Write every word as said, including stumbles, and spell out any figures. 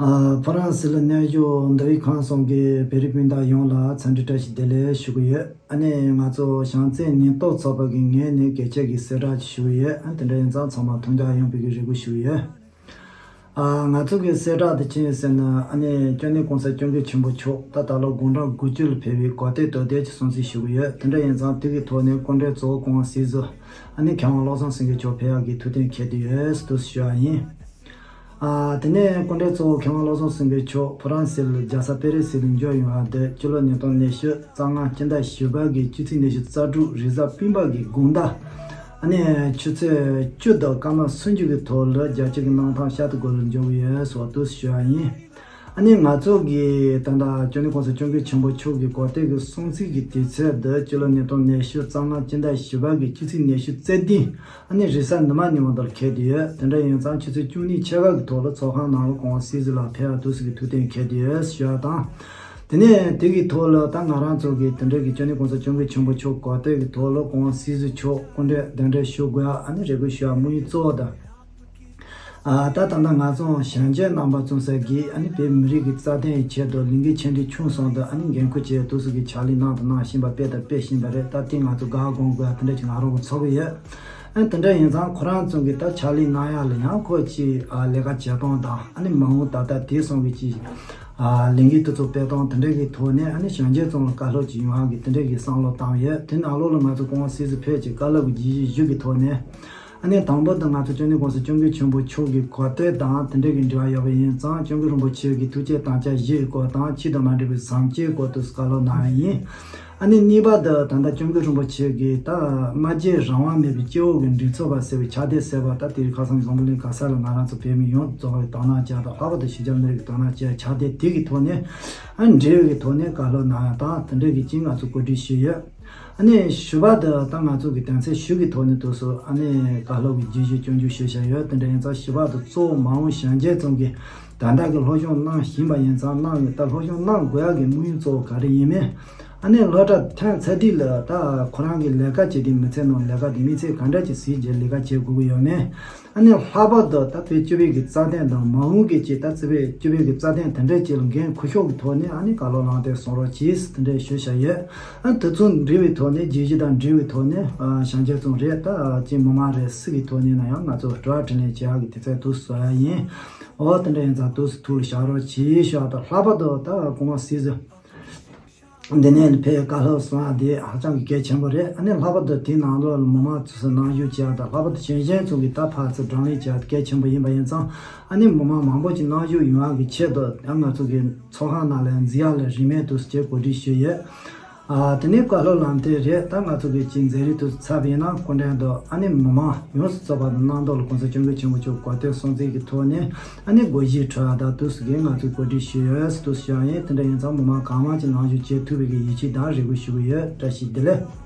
ཨ། ཕ་རན་སི་ལ་གནས་བཞུགས་མདོ་དབུས་ཁམས་གསུམ་གྱི་བོད་རིགས་སྤུན་ཟླ་ཡོངས་ལ་འཚམས་འདྲི་བཀྲ་ཤིས་བདེ་ལེགས་ཞུ་གི་ཡོད། ཨ་ནི་ང་ཚོ་བྱམས་བརྩེ་ཉེན་རྟོག་ཚོགས་པ་གི་ངོས་ནས་གལ་ཆེ་གི་གསལ་བསྒྲགས་ཞུ་གི་ཡོད། ཨ། དེ་འདྲ་ཡིན་ཙང་ཚང་མ་མཐོང་རྒྱ་ཡོང་བའི་གི་རེ་སྐུལ་ཞུ་གི་ཡོད། ཨ། ང་ཚོ་གི་གསལ་བསྒྲགས་དེ་ཅི་ཡིན་ཟེར་ན། ཨ་ནི་སྐྱབས་གནས་༸གོང་ས་༸སྐྱབས་མགོན་ཆེན་པོ་མཆོག་ད་ད་ལོ་དགུང་གྲངས་དགུ་བཅུ་ལ་ཕེབས་པའི་གོ་སྟོན་དོ་དེ་ཅིག་སྲུང་བརྩི་ཞུ་གི་ཡོད། དེ་འདྲ་ཡིན་ཙང་དེ་གི་ཐོག་ནས་སྐུ་མགྲོན་གཙོ་བོ་སྐུ་ངོ་སྲིད་ཟུར་ཨ་ནི་མཁས་དབང་བློ་བཟང་སེང་གེ་མཆོག་ཕེབས་ཡག་གི་ཐུགས་གཏན་འཁེལ་བསྡད་ཡོད་ཟེར་དུ་ཞུ་བ་ཡིན། ཨ། དེ་ནས་སྐུ་མགྲོན་གཙོ་བོ་མཁས་དབང་བློ་བཟང་སེང་གེ་མཆོག་ཕ་རན་སི་ལ་རྒྱལ་ས་པེ་རི་སི་ལ་འབྱོར་ཡོང་བ་དེ་སྤྱི་ལོ་ཉིས་སྟོང་ཉི་ཤུ་རྩ་ལྔ་སྤྱི་ཟླ་བཞི་པ་གི་སྤྱི་ཚེས་ཉི་ཤུ་རྩ་དྲུག་རེས་གཟའ་སྤེན་པ་གི་དགོང་དག་ཨ་ནི་ཆུ་ཚོད་བཅུ་དང་སྐར་མ་སུམ་ཅུ་གི་ཐོག་ལ་རྒྱལ་སྤྱི་གི་གནམ་ཐང་ཤར་དུ་སྒོ་ལ་འབྱོར་གྱི་ཡོད་ཟེར་བ་དུ་ཞུ་བ་ཡིན། ཨ་ནི་ང་ཚོ་གི་ད་ལྟ་སྐྱབས་གནས་༸གོང་ས་༸སྐྱབས་མགོན་ཆེན་པོ་མཆོག་གི་གོ་སྟོན་གྱི་སྲུང་བརྩི་གི་དུས་ཚོད་འདི་སྤྱི་ལོ་ཉིས་སྟོང་ཉི་ཤུ་རྩ་ལྔ་སྤྱི་ཟླ་བཞི་པ་གི་སྤྱི་ཚེས་ཉི་ཤུ་རྩ་བདུན་ཨ་ནི་རེས་གཟའ་ཉི་མ་ཉིན་མོ་དེར་འཁེལ་བསྡད་ཡོད། དེ་འདྲ་ཡིན་ཙང་ཆུ་ཚོད་བཅུ་གཉིས་ཕྱེད་ཀ་གི་ཐོག་ལ་ཚོགས་ཁང་ནང་ལ་སྐུ་ངོ་སྲིད་ཟུར་ལགས་ཕེབས་ཡག་དུས་སུ་གི་ཐུགས་གཏན་འཁེལ་བསྡད་ཡོད་ཞུ་བ་དང་། དེ་ནས་དེ་གི་ཐོག་ལ་ད་ང་རང་ཚོ་གི་དེ་འདྲ་གི་སྐྱབས་གནས་༸གོང་ས་༸སྐྱབས་མགོན་ཆེན་པོ་མཆོག་གོ་སྟོན་གི་ཐོག་ལ་སྐུ་ངོ་སྲིད་ཟུར་མཆོག་སྐུ་མགྲོན་གདན་འདྲེན་ཞུ་དགོས་ཡག་ཨ་ནི་རེ་སྐུལ་ཞུ་ཡག་དམིགས་ཡུལ་གཙོ་བོ་དང་། ཨ། ད་ད་ལྟ་ང་ཚོ་གཞོན་སྐྱེས་རྣམ་པ་ཚོ་ས་གི་ཨ་ནི་བོད་མི་རིགས་ཀྱི་རྩ་དོན་ཡི་ཆེད་དུ་ལས་འགུལ་ཆེ་འབྲིང་ཆུང་གསུམ་དུ་ཨ་ནི་འགན་ཁུར་བྱས་དུས་སུ་གི་ཕྱག་ལས་གནང་དང་གནང་བཞིན་པ་དཔེ་དང་སྤེལ་བཞིན་པ་རེད། ད་དེ་ང་ཚོ་དགའ་དགོངས་དགོས་ཡག་དེ་འདྲ་ཅིག་ང་རང་གི་ཚོར་གི་ཡོད། ཨ། དེ་འདྲ་ཡིན་ཙང་ཁོ་རང་ཚོ་གི་ད་ཕྱག་ལས་གནང་ཡག་ལ་ཡང་ཁོ་ཅིག་ཨ། ལས་ཀ་བྱེད་སྟངས་དང་ཨ་ནི་མ་འོངས་ད་ལྟ་དེ་གསུམ་གི་ཅིག་ཨ། ལས་འགུལ་དེ་ཚོ་སྤེལ་སྟངས་དེ་འདྲ་གི་ཐོག་ནས་ཨ་ནི་གཞོན་སྐྱེས་ཚོ་ལ་བཀའ་སློབ་ཅིག་ཡོང་ཡག་གི་དེ་འདྲ་གི་བསམ་བློ་བཏང་ཡོད། དེ་ནང་ལོགས་ལ་ང་ཚོ་སྐུ་ངོ་སྲིད་ཟུར་ཕེབས་ཀྱི་བཀའ་སློབ་ཀྱི་བརྗོད་གཞི་བཞི་གི་ཐོག་ནས། ཨ་ནི་དང་པོ་དེ་ང་ཚོ་སྐྱབས་གནས་༸གོང་ས་༸སྐྱབས་མགོན་ཆེན་པོ་མཆོག་གི་གོ་སྟོན་དང་དེ་འབྲེལ་གྱི་འབྲེལ་བ་ཡོད་པ་ཡིན་ཙང་སྐྱབས་མགོན་རིན་པོ་ཆེ་གི་ཐུགས་བསྐྱེད་དམ་བཅའ་བཞི་ཡི་སྐོར་དང་ཆོས་དང་མ་འབྲེལ་བའི་བཟང་སྤྱོད་སྐོར་དུ་བཀའ་སློབ་གནང་ཡ་ཡིན། ཨ་ནི་གཉིས་པ་དེ་ད་ལྟ་སྐྱབས་མགོན་རིན་པོ་ཆེ་གིས་ད་སྨྲ་བརྗོད་རང་དབང་མེད་པའི་སྐྱེ་བོ་གི་མགྲིན་ཚབ་པ་ཟེར་བའི་ཕྱག་དེབ་ཟེར་བ་ད་དེ་རིང་ཁ་སང་འཛམ་བུ་གླིང་ག་ས་ལ་ང་རང་ཚོ་བོད་མི་ཡོངས་རྫོགས་པའི་དོ་སྣང་བྱས་དང་ལྷག་པར་དུ་གཞིས་ཆགས་མི་རིགས་ཀྱི་དོ་སྣང་བྱས་ཕྱག་དེབ་དེ་གི་ཐོག་ནས་ཨ་ནི་འབྲེལ་ཡོད་ཀྱི་ཐོག་ནས་བཀའ་སློབ་གནང་ཡ་དང་དེ་འབྲེལ་གྱི་ཅིག་ང་ཚོ་གོ་སྒྲིག་ཞུས་ཡོད། ཨ་ནི་བཞི་པ་དེ་ད་ང་ཚོ་གི་དོན་ཚན་བཞི་གི་ཐོག་ནས་དུས་སུ་ཨ་ནི་བཀའ་སློབ་ཀྱི་བརྗོད་གཞི་སྐྱོང་རྒྱུ་ཞུ་བཞག་ཡོད། དེ་འདྲ་ཡིན་ཙང་བཞི་པ་དེ་གཙོ་བོ་མ་འོངས་གཞོན་སྐྱེས་ཚོ་གིས་ད་ལྟ་གི་སློབ་སྦྱོང་གནང་བཞིན་པ་ཡིན་ཙང་གནང་ཡོད། ད་སློབ་སྦྱོང་གནང་དགོས་ཡག་གི་དམིགས་ཡུལ་གཙོ་བོ་ག་རེ་ཡིན་མིན། ཨ་ནི་སློབ་གྲྭ་ཐོན་ཚར་དུས་ལ་ད་ཁོ་རང་གི་ལས་ཀ་བྱེད་དུས་མི་ཚེ་ནང་ལས་ཀ་དེ་དམིགས་ཚད་ག་འདྲ་ཅིག་གཟིགས་རྗེས་ལས་ཀ་བྱེད་དགོས་ཀྱི་ཡོད་མེད། ཨ་ནི་ལྷག་པར་དུ་ད་བོད་སྤྱི་པའི་གི་རྩ་དོན་དང་མ་འོངས་ཀྱི་ཅིག་ད་བོད་སྤྱི་པའི་གི་རྩ་དོན་དེ་འདྲ་ཅིག་ལ་འགན་འཁུར་ཕྱོགས་ཀྱི་ཐོག་ནས་ཨ་ནི་བཀའ་སློབ་ལམ་སྟོན་གསུང་རོགས་གྱིས་དེ་འདྲ་ཞུ་བཞག་ཡོད། ཨ་ནི་དེ་ཚོ་འབྲེལ་བའི་ཐོག་ནས་བརྗོད་གཞི་དང་འབྲེལ་བའི་ཐོག་ནས་ཨ་གཞོན་སྐྱེས་ཚོ་རེད། ད་ཅིག་མི་མང་རེ་ཟུང་གི་ཐོག་ནས་ན་ཡང་ང་ཚོ་དྲི་བ་དྲིས་ལན་བྱེད་ཡག་གི་དུས་ཚོད་དུ་བཟོ་ཡ་ཡིན། འོ་དེ་འདྲ་ཡིན་ཙང་དུས་སུ་ཐུགས་ལ་བཞག་རོགས་གྱིས་ཞུ་བ་དང་། ལྷག་པར་དུ་ད་སྐུ་ངོ་སྲིད་ཟུར་འདི་ནས་ཕེབས་བཀའ་སློབ་གསུང་ཡ་དེ་ཧ་ཅང་གི་གལ་ཆེན་པོ་རེད། ཨ་ནི་ལྷག་པར་དུ་དེའི་ནང་ལོགས་ལ་མི་མང་ཚོས་ནང་ཞུགས་བྱེད་ཡ་དང་ལྷག་པར་དུ་གཞོན་གཞོན་ཚོ་གིས་ད་ཕར་ཚུར་བགྲོ་གླེང་བྱེད་ཡ་དེ་གལ་ཆེན་པོ་ཡིན་པ་ཡིན་ཙང་ཨ་ནི་མི་མང་མང་པོ་ཅིག་ནང་ཞུགས་ཡོང་ཡ་གི་ཆེད་དུ་ཡང་ང་ཚོ་གི་ཚོགས་ཁང་ནང་ལ་འཛུལ་ཡ་ལ་རིན་མེད་དུ་ཅིག་གོ་སྒྲིག་ཞུས་ཡོད། ཨ་དེ་ནས་བཀའ་སློབ་ལམ་སྟོན་རེད། ད་ང་ཚོ་གི་ཅིག་མཛད་རིམ་དུ་ཚར་བ་ཡིན་ན་སྐུ་མགྲོན་དུ་ཨ་ནི་མི་མང་ཡོངས་སུ་རྫོགས་པ་དང་གནང་ཐོག་ལ་གོང་ས་སྐྱབས་མགོན་ཆེན་པོ་མཆོག་གོ་སྟོན་སྲུང་བརྩི་གི་ཐོག་ནས་ཨ་ནི་སྒོར་གཞས་འཁྲབ་ཡ་དང་དུས་སུ་གི་ང་ཚོས་གོ་སྒྲིག་ཞུས་ཡོད་དུས་སུ་ཞུ་ཡ་ཡིན། དེ་འདྲ་ཡིན་ཙང་མི་མང་གང་མང་ཅིག་ནང་ཞུགས་བྱེད་ཐུབ་པའི་གི་ཡིད་ཆེས་དང་རེ་སྐུལ་ཞུ་གི་ཡོད། བཀྲ་ཤིས་བདེ་ལེགས།